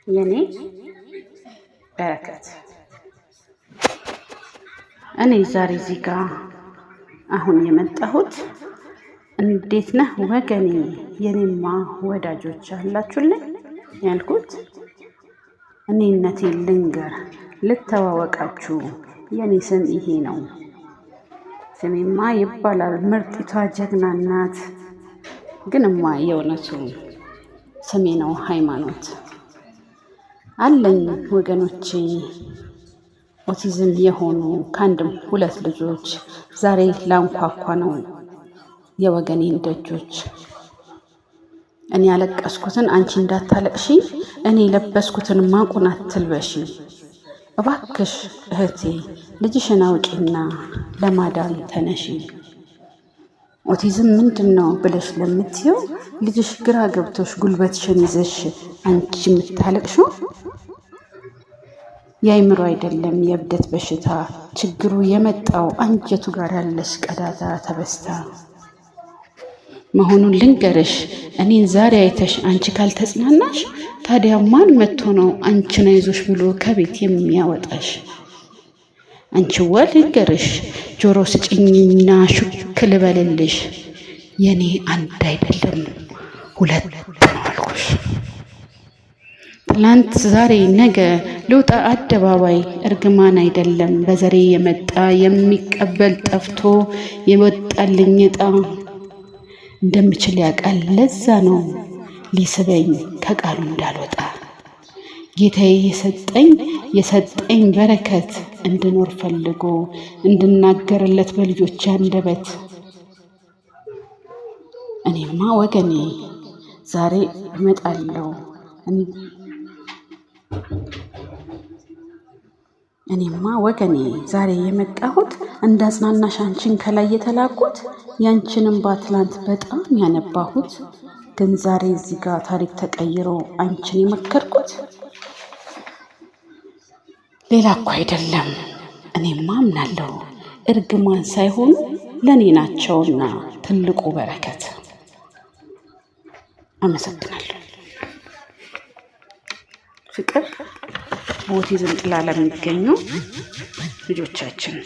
የኔ በረከት እኔ ዛሬ እዚህ ጋር አሁን የመጣሁት እንዴት ነህ ወገኔ፣ የኔማ ወዳጆች አላችሁልኝ ያልኩት እኔነቴን ልንገር ልተዋወቃችሁ፣ የኔ ስም ይሄ ነው። ስሜማ ይባላል ምርጢቷ ጀግና እናት፣ ግንማ የእውነቱ ስሜ ነው ሃይማኖት። አለኝ ወገኖቼ ኦቲዝም የሆኑ ከአንድም ሁለት ልጆች፣ ዛሬ ላንኳኳ ነው የወገኔን ደጆች። እኔ ያለቀስኩትን አንቺ እንዳታለቅሺ፣ እኔ የለበስኩትን ማቁን አትልበሺ። እባክሽ እህቴ ልጅሽን አውጪና ለማዳን ተነሺ። ኦቲዝም ምንድን ነው ብለሽ ለምትየው ልጅሽ ግራ ገብቶሽ ጉልበትሽን ይዘሽ አንቺ የምታለቅሽው የአይምሮ አይደለም የእብደት በሽታ፣ ችግሩ የመጣው አንጀቱ ጋር ያለሽ ቀዳዳ ተበስታ መሆኑን ልንገርሽ። እኔን ዛሬ አይተሽ አንቺ ካልተጽናናሽ ታዲያ ማን መጥቶ ነው አንቺን አይዞሽ ብሎ ከቤት የሚያወጣሽ? አንቺዋ ልንገርሽ፣ ጆሮ ስጭኝና ሹክ ልበልልሽ፣ የኔ አንድ አይደለም ሁለት ነው አልኩሽ። ትላንት፣ ዛሬ፣ ነገ ልውጣ አደባባይ፣ እርግማን አይደለም በዘሬ የመጣ የሚቀበል ጠፍቶ የወጣልኝ ዕጣ እንደምችል ያውቃል። ለዛ ነው ሊስበኝ ከቃሉ እንዳልወጣ ጌታዬ የሰጠኝ በረከት እንድኖር ፈልጎ እንድናገርለት በልጆች አንደበት። እኔማ ወገኔ ዛሬ እመጣለሁ እኔማ ወገኔ ዛሬ የመጣሁት እንዳጽናናሽ አንቺን ከላይ የተላኩት፣ ያንቺን እንባ ትላንት በጣም ያነባሁት፣ ግን ዛሬ እዚህ ጋር ታሪክ ተቀይሮ አንቺን የመከርኩት ሌላ እኮ አይደለም። እኔማ አምናለሁ እርግማን ሳይሆኑ ለእኔ ናቸውና ትልቁ በረከት። አመሰግናለሁ። ፍቅር በኦቲዝም ጥላ ለሚገኙ ልጆቻችን።